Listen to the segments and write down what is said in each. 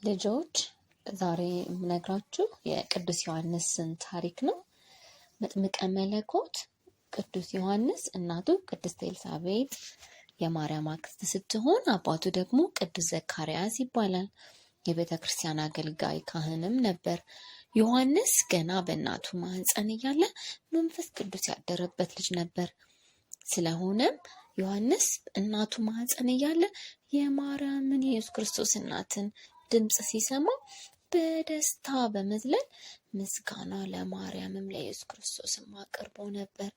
ልጆች፣ ዛሬ የምነግራችሁ የቅዱስ ዮሐንስን ታሪክ ነው። መጥምቀ መለኮት ቅዱስ ዮሐንስ እናቱ ቅድስት ኤልሳቤጥ የማርያም አክስት ስትሆን አባቱ ደግሞ ቅዱስ ዘካርያስ ይባላል። የቤተ ክርስቲያን አገልጋይ ካህንም ነበር። ዮሐንስ ገና በእናቱ ማህፀን እያለ መንፈስ ቅዱስ ያደረበት ልጅ ነበር። ስለሆነም ዮሐንስ እናቱ ማህፀን እያለ የማርያምን የኢየሱስ ክርስቶስ እናትን ድምፅ ሲሰማ በደስታ በመዝለል ምስጋና ለማርያምም ለኢየሱስ ክርስቶስም አቅርቦ ነበር።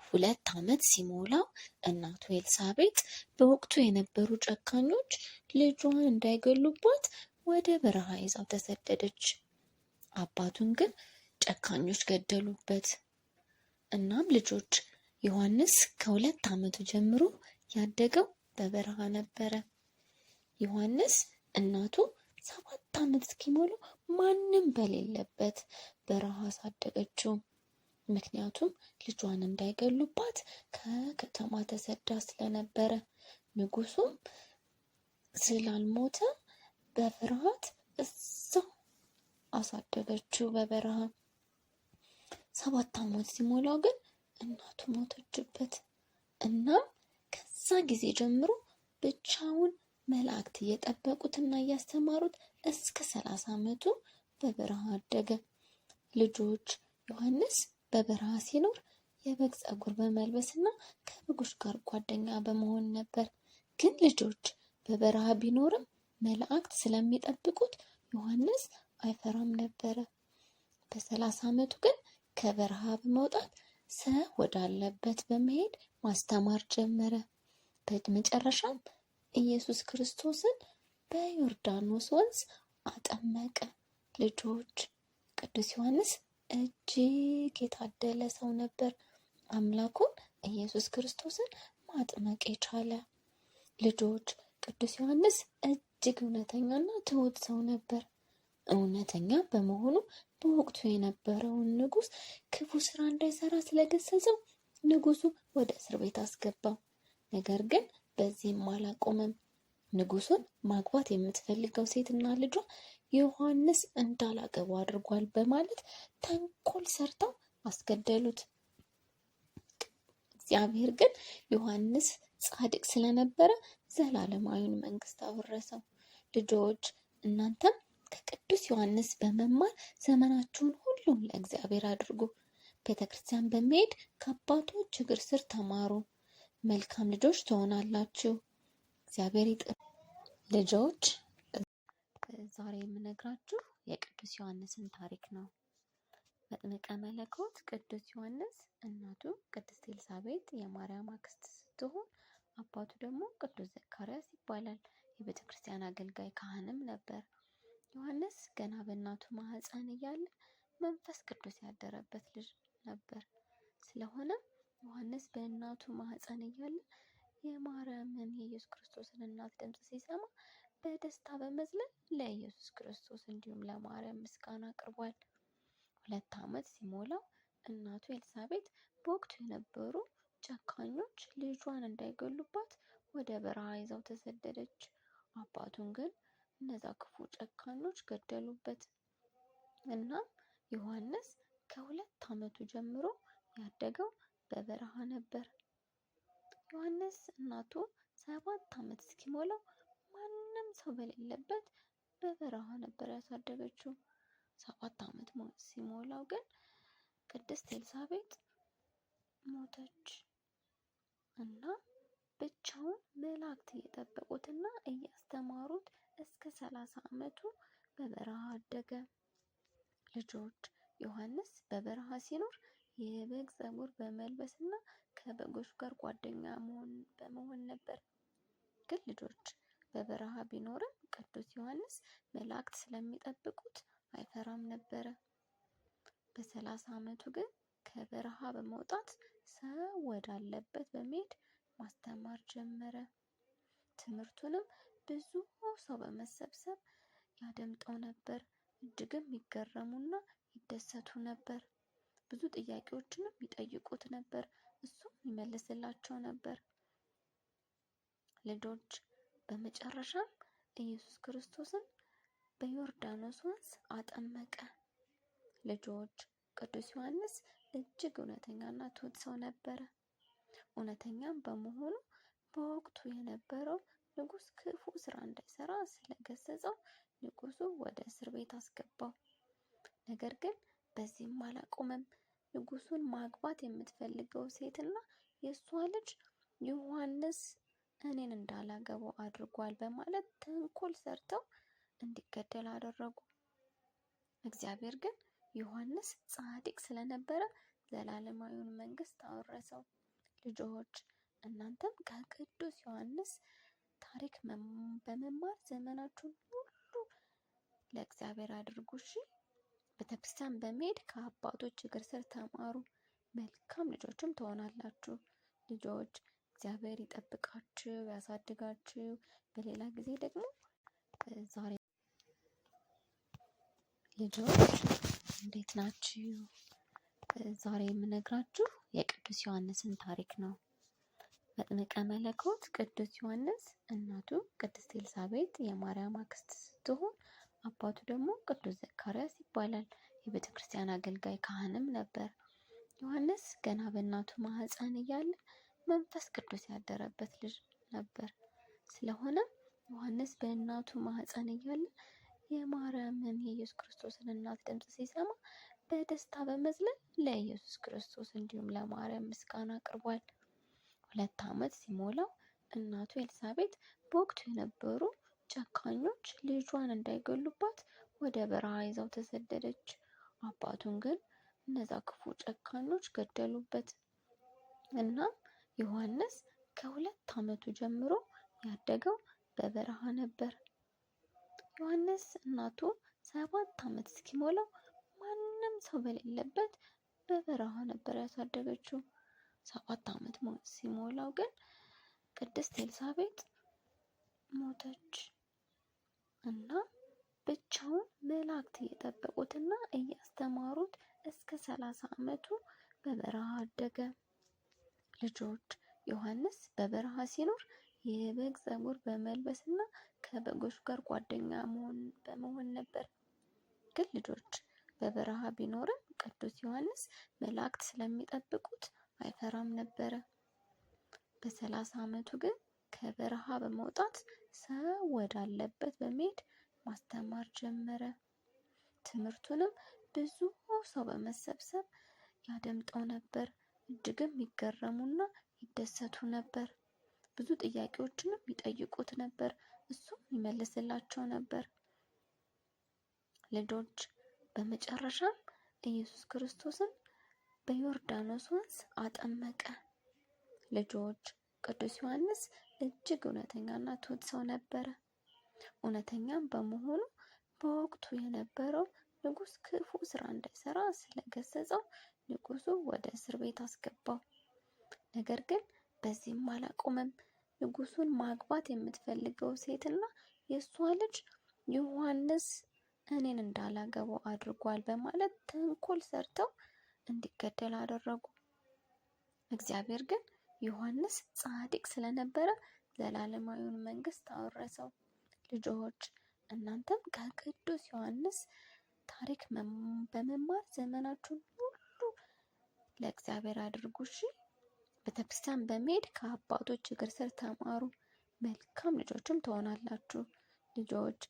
2 ዓመት ሲሞላው እናቱ ኤልሳቤጥ በወቅቱ የነበሩ ጨካኞች ልጇን እንዳይገሉባት ወደ በረሃ ይዛው ተሰደደች። አባቱን ግን ጨካኞች ገደሉበት። እናም ልጆች፣ ዮሐንስ ከ2 ዓመቱ ጀምሮ ያደገው በበረሃ ነበረ። ዮሐንስ እናቱ 7 ዓመት እስኪሞላው ማንም በሌለበት በረሃ አሳደገችው። ምክንያቱም ልጇን እንዳይገሉባት ከከተማ ተሰዳ ስለነበረ፣ ንጉሱም ስላልሞተ በፍርሃት እዛው አሳደገችው በበረሃ። 7 ዓመት ሲሞላው ግን እናቱ ሞተችበት። እናም ከዛ ጊዜ ጀምሮ ብቻውን መላእክት እየጠበቁትና እያስተማሩት እስከ 30 ዓመቱ በበረሃ አደገ። ልጆች፣ ዮሐንስ በበረሃ ሲኖር የበግ ፀጉር በመልበስና ከበጎች ጋር ጓደኛ በመሆን ነበር። ግን ልጆች፣ በበረሃ ቢኖርም መላእክት ስለሚጠብቁት ዮሐንስ አይፈራም ነበረ። በ30 ዓመቱ ግን ከበረሃ በመውጣት ሰው ወዳለበት በመሄድ ማስተማር ጀመረ። በመጨረሻም ኢየሱስ ክርስቶስን በዮርዳኖስ ወንዝ አጠመቀ። ልጆች፣ ቅዱስ ዮሐንስ እጅግ የታደለ ሰው ነበር። አምላኩን ኢየሱስ ክርስቶስን ማጥመቅ የቻለ። ልጆች፣ ቅዱስ ዮሐንስ እጅግ እውነተኛና ትሁት ሰው ነበር። እውነተኛ በመሆኑ በወቅቱ የነበረውን ንጉሥ ክፉ ስራ እንዳይሰራ ስለገሰጸው ንጉሱ ወደ እስር ቤት አስገባው። ነገር ግን በዚህም አላቆመም። ንጉሱን ማግባት የምትፈልገው ሴትና ልጇ ዮሐንስ እንዳላገቡ አድርጓል በማለት ተንኮል ሰርተው አስገደሉት። እግዚአብሔር ግን ዮሐንስ ጻድቅ ስለነበረ ዘላለማዊውን መንግስት አወረሰው። ልጆች፣ እናንተም ከቅዱስ ዮሐንስ በመማር ዘመናችሁን ሁሉ ለእግዚአብሔር አድርጉ። ቤተ ክርስቲያን በመሄድ ከአባቶች እግር ስር ተማሩ። መልካም ልጆች ትሆናላችሁ። እግዚአብሔር ይጥ ልጆች፣ ዛሬ የምነግራችሁ የቅዱስ ዮሐንስን ታሪክ ነው። መጥምቀ መለኮት ቅዱስ ዮሐንስ እናቱ ቅድስት ኤልሳቤጥ የማርያም አክስት ስትሆን አባቱ ደግሞ ቅዱስ ዘካርያስ ይባላል። የቤተ ክርስቲያን አገልጋይ ካህንም ነበር። ዮሐንስ ገና በእናቱ ማህፀን እያለ መንፈስ ቅዱስ ያደረበት ልጅ ነበር። ስለሆነም ዮሐንስ በእናቱ ማህፀን እያለ የማርያምን የኢየሱስ ክርስቶስን እናት ድምፅ ሲሰማ በደስታ በመዝለል ለኢየሱስ ክርስቶስ እንዲሁም ለማርያም ምስጋና አቅርቧል። 2 ዓመት ሲሞላው እናቱ ኤልሳቤጥ በወቅቱ የነበሩ ጨካኞች ልጇን እንዳይገሉባት ወደ በረሃ ይዛው ተሰደደች። አባቱን ግን እነዛ ክፉ ጨካኞች ገደሉበት። እናም ዮሐንስ ከ2 ዓመቱ ጀምሮ ያደገው በበረሃ ነበር። ዮሐንስ እናቱ 7 ዓመት እስኪሞላው ማንም ሰው በሌለበት በበረሃ ነበር ያሳደገችው። 7 ዓመት ሲሞላው ግን ቅድስት ኤልሳቤጥ ሞተች እና ብቻውን መላእክት እየጠበቁትና እያስተማሩት እስከ 30 ዓመቱ በበረሃ አደገ። ልጆች፣ ዮሐንስ በበረሃ ሲኖር የበግ ፀጉር በመልበስና ከበጎች ጋር ጓደኛ በመሆን ነበር። ግን ልጆች፣ በበረሃ ቢኖርም ቅዱስ ዮሐንስ መላእክት ስለሚጠብቁት አይፈራም ነበረ። በ30 ዓመቱ ግን ከበረሃ በመውጣት ሰው ወዳለበት በመሄድ ማስተማር ጀመረ። ትምህርቱንም ብዙ ሰው በመሰብሰብ ያደምጠው ነበር። እጅግም ይገረሙና ይደሰቱ ነበር። ብዙ ጥያቄዎችንም ይጠይቁት ነበር። እሱም ይመልስላቸው ነበር። ልጆች፣ በመጨረሻም ኢየሱስ ክርስቶስን በዮርዳኖስ ወንዝ አጠመቀ። ልጆች፣ ቅዱስ ዮሐንስ እጅግ እውነተኛና ትሁት ሰው ነበረ። እውነተኛም በመሆኑ በወቅቱ የነበረው ንጉሥ ክፉ ስራ እንዳይሰራ ስለገሰጸው ንጉሱ ወደ እስር ቤት አስገባው። ነገር ግን በዚህም አላቆመም። ንጉሱን ማግባት የምትፈልገው ሴትና የእሷ ልጅ ዮሐንስ እኔን እንዳላገባው አድርጓል በማለት ተንኮል ሰርተው እንዲገደል አደረጉ። እግዚአብሔር ግን ዮሐንስ ጻድቅ ስለነበረ ዘላለማዊውን መንግስት አወረሰው። ልጆች፣ እናንተም ከቅዱስ ዮሐንስ ታሪክ በመማር ዘመናችሁን ሁሉ ለእግዚአብሔር አድርጉ። እሺ። ቤተክርስቲያን በመሄድ ከአባቶች እግር ስር ተማሩ፣ መልካም ልጆችም ትሆናላችሁ። ልጆች፣ እግዚአብሔር ይጠብቃችሁ፣ ያሳድጋችሁ። በሌላ ጊዜ ደግሞ ዛሬ ልጆች እንዴት ናችሁ? ዛሬ የምነግራችሁ የቅዱስ ዮሐንስን ታሪክ ነው። መጥምቀ መለኮት ቅዱስ ዮሐንስ እናቱ ቅድስት ኤልሳቤጥ የማርያም አክስት ስትሆን አባቱ ደግሞ ቅዱስ ዘካርያስ ይባላል። የቤተ ክርስቲያን አገልጋይ ካህንም ነበር። ዮሐንስ ገና በእናቱ ማህፀን እያለ መንፈስ ቅዱስ ያደረበት ልጅ ነበር። ስለሆነም ዮሐንስ በእናቱ ማህፀን እያለ የማርያምን የኢየሱስ ክርስቶስን እናት ድምፅ ሲሰማ በደስታ በመዝለል ለኢየሱስ ክርስቶስ እንዲሁም ለማርያም ምስጋና አቅርቧል። 2 ዓመት ሲሞላው እናቱ ኤልሳቤጥ በወቅቱ የነበሩ ጨካኞች ልጇን እንዳይገሉባት ወደ በረሃ ይዛው ተሰደደች። አባቱን ግን እነዛ ክፉ ጨካኞች ገደሉበት። እናም ዮሐንስ ከ2 ዓመቱ ጀምሮ ያደገው በበረሃ ነበር። ዮሐንስ እናቱ 7 ዓመት እስኪሞላው ማንም ሰው በሌለበት በበረሃ ነበር ያሳደገችው። 7 ዓመት ሲሞላው ግን ቅድስት ኤልሳቤጥ ሞተች እና ብቻውን መላእክት እየጠበቁትና እያስተማሩት እስከ 30 ዓመቱ በበረሃ አደገ። ልጆች፣ ዮሐንስ በበረሃ ሲኖር የበግ ፀጉር በመልበስና ከበጎች ጋር ጓደኛ በመሆን ነበር። ግን ልጆች፣ በበረሃ ቢኖርም ቅዱስ ዮሐንስ መላእክት ስለሚጠብቁት አይፈራም ነበረ። በ30 ዓመቱ ግን ከበረሃ በመውጣት ሰው ወዳለበት በመሄድ ማስተማር ጀመረ። ትምህርቱንም ብዙ ሰው በመሰብሰብ ያደምጠው ነበር። እጅግም ይገረሙና ይደሰቱ ነበር። ብዙ ጥያቄዎችንም ይጠይቁት ነበር፣ እሱም ይመልስላቸው ነበር። ልጆች፣ በመጨረሻም ኢየሱስ ክርስቶስን በዮርዳኖስ ወንዝ አጠመቀ። ልጆች፣ ቅዱስ ዮሐንስ እጅግ እውነተኛና ትሁት ሰው ነበረ። እውነተኛም በመሆኑ በወቅቱ የነበረው ንጉሥ ክፉ ስራ እንዳይሰራ ስለገሰጸው ንጉሱ ወደ እስር ቤት አስገባው። ነገር ግን በዚህም አላቆመም። ንጉሱን ማግባት የምትፈልገው ሴትና የእሷ ልጅ ዮሐንስ እኔን እንዳላገባው አድርጓል በማለት ተንኮል ሰርተው እንዲገደል አደረጉ። እግዚአብሔር ግን ዮሐንስ ጻድቅ ስለነበረ ዘላለማዊውን መንግስት አወረሰው። ልጆች፣ እናንተም ከቅዱስ ዮሐንስ ታሪክ በመማር ዘመናችሁን ሁሉ ለእግዚአብሔር አድርጉ። እሺ። ቤተክርስቲያን በመሄድ ከአባቶች እግር ስር ተማሩ፣ መልካም ልጆችም ትሆናላችሁ። ልጆች፣